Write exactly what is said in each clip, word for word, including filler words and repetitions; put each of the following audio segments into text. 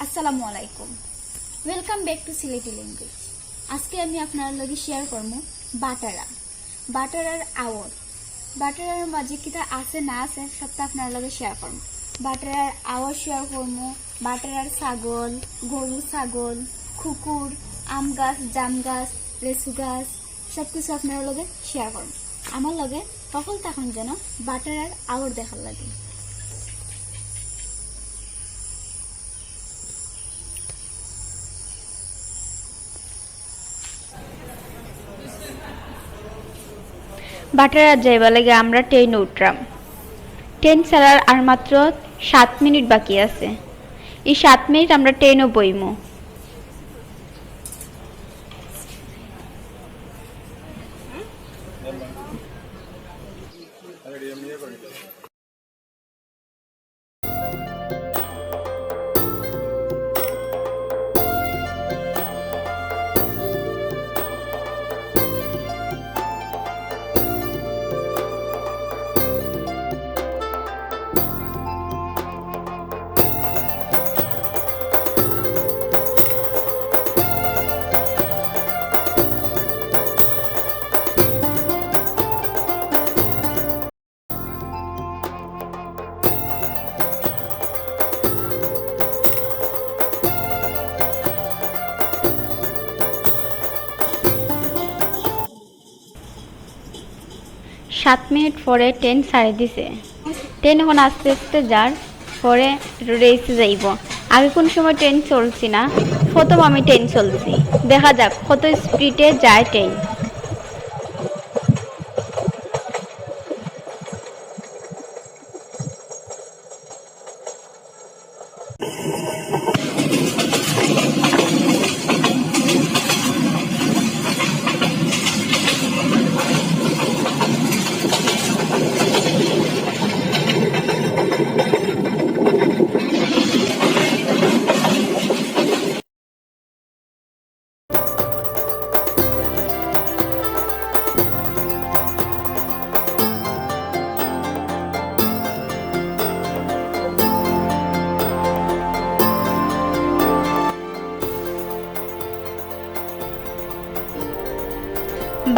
আসসালামু আলাইকুম। Welcome back to Sylheti language. আজকে আমি আপনার লগে শেয়ার করমু বাটারা। বাটারার আওর। বাটারার মাঝে কিতা আছে না আছে সবটা আপনার লগে শেয়ার করমু। বাটারার আওর শেয়ার করমু, বাটারার ছাগল, গরু ছাগল, কুকুর, আম গাছ, জাম গাছ, লেচু গাছ, সব কিছু আপনার লগে শেয়ার করমু। আমার লগে হকল থাকইন যেন বাটারার আওর দেখার লাগি। বাটারাত যাইবার লাগি আমরা ট্রেইনো উঠরাম। ট্রেইন ছাড়ার আর মাত্র সাত মিনিট বাকি আছে। এই সাত মিনিট আমরা ট্রেইনো বইমু। সাত মিনিট পরে ট্রেইন ছাড়ি দিছে। ট্রেইন এখন আস্তে আস্তে যার, পরে একটু রেসে যাইব। আগে কোন সময় ট্রেইন চলছি না, প্রথম আমি ট্রেইন চলছি। দেখা যাক কত স্পিডে যায় ট্রেইন।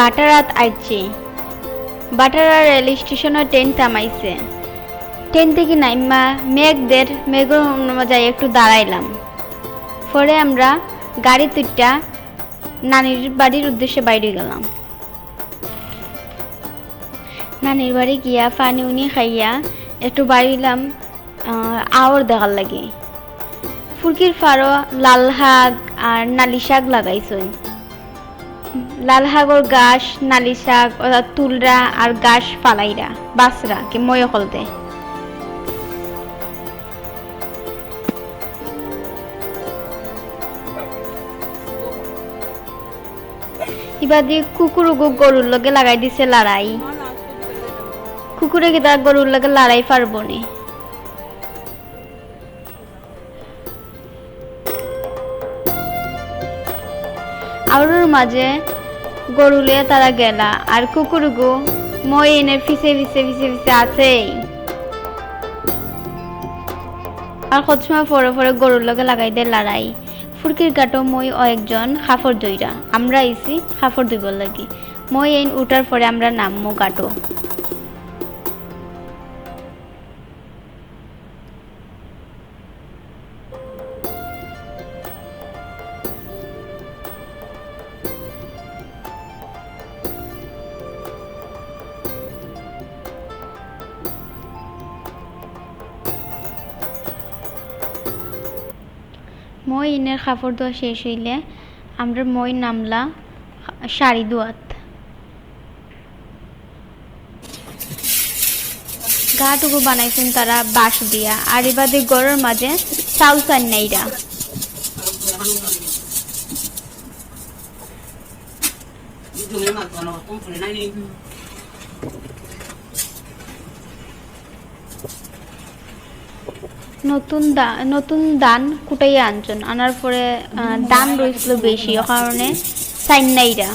বাটারাত আইছি। বাটারা রেল স্টেশনো ট্রেইন থামাইছে। ট্রেইন থাকি নাইমা মেঘ দের, মেঘর মাঝে একটু দাঁড়াইলাম। পরে আমরা গাড়ি তুইটা নানির বাড়ির উদ্দেশ্যে বাইরে গেলাম। নানির বাড়ি গিয়া পানি উনি খাইয়া একটু বাইরিলাম, আহ, আওর দেখার লাগি। ফুরকির ফারো লাল শাক আর নালি শাক লাগাইছইন। লাল শাকর গাছ, নালি শাক, অর্থাৎ তুলরা আর গাছ ফালাইরা, বাসরা কি মই অকলতে। ইবাদি কুকুরগু গরুর লগে লাগাই দিছে লড়াই। কুকুরে কিতা গরুর লগে লড়াই পারবো নি? আওরর মাঝে গরু লইয়া তারা গেলা, আর কুকুরগু মই এনে পিছে পিছে পিছে পিছে আছেই। আর কত সময় পরে পরে গরুর লগে লাগাই দে লড়াই। ফুরকির গাটো মই ও একজন কাপড় ধইরা, আমরা আইছি কাপড় ধইবার লাগি। মই এইন উঠার পরে আমরা নামমু গাটো। মই ইনের কাপড় ধোয়া শেষ অইলে আমরা মই নামলা শাড়ি ধোয়াত। গাটুকু বানাইছইন তারা বাঁশ দিয়া, আর ইবাদে ঘরর মাঝে চাউল চাইন্নাইরা। নতুন দা-, নতুন ধান কুটাইয়া আনছইন, আনার পরে, আহ, ধান রইছিল বেশি, ও কারণে চাইন্নাইরা।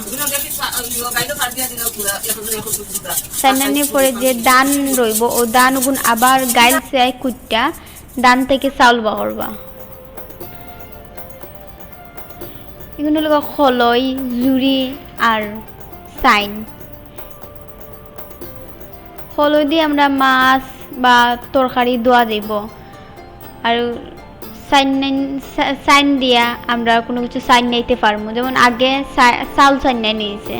চাইন্নানির পরে যে ধান রইব, ও ধান গুন আবার গাইল সিয়াই কুটটা ধান থেকে চাউল বার করবা। এগুন অইলো গিয়া খলই, জুড়ি আর চাইন। খলই দি আমরা মাছ বা তরকারি ধোয়া যাইবো। আর চাইন নাইন-, চা-, চাইন দিয়া আমরা কুনু কিছু চাইন নাইতে পারমু, যেমন আগে চা-, চাউল চাইন নাই নিছে।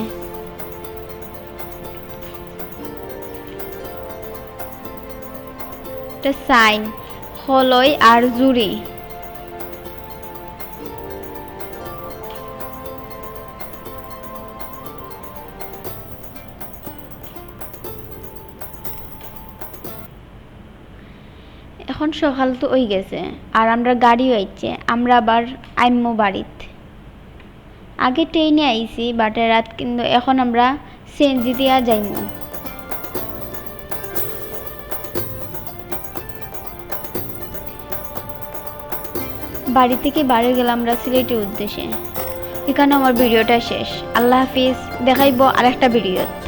ইটা চাইন, খলই আর জুড়ি। এখন সকাল তো অই গেছে, আর আমরার গাড়িও আইছে, আমরা আবার আইমু বাড়িত। আগে ট্রেনে আইছি, but রাত কিন্তু এখন আমরা সিএনজি দিয়া যাইমু। বাড়ি থেকে বার অই গেলাম আমরা সিলেটের উদ্দেশ্যে। এখানে আমার ভিডিওটা শেষ। আল্লাহ হাফিজ, দেখা অইবো আরেকটা ভিডিওত।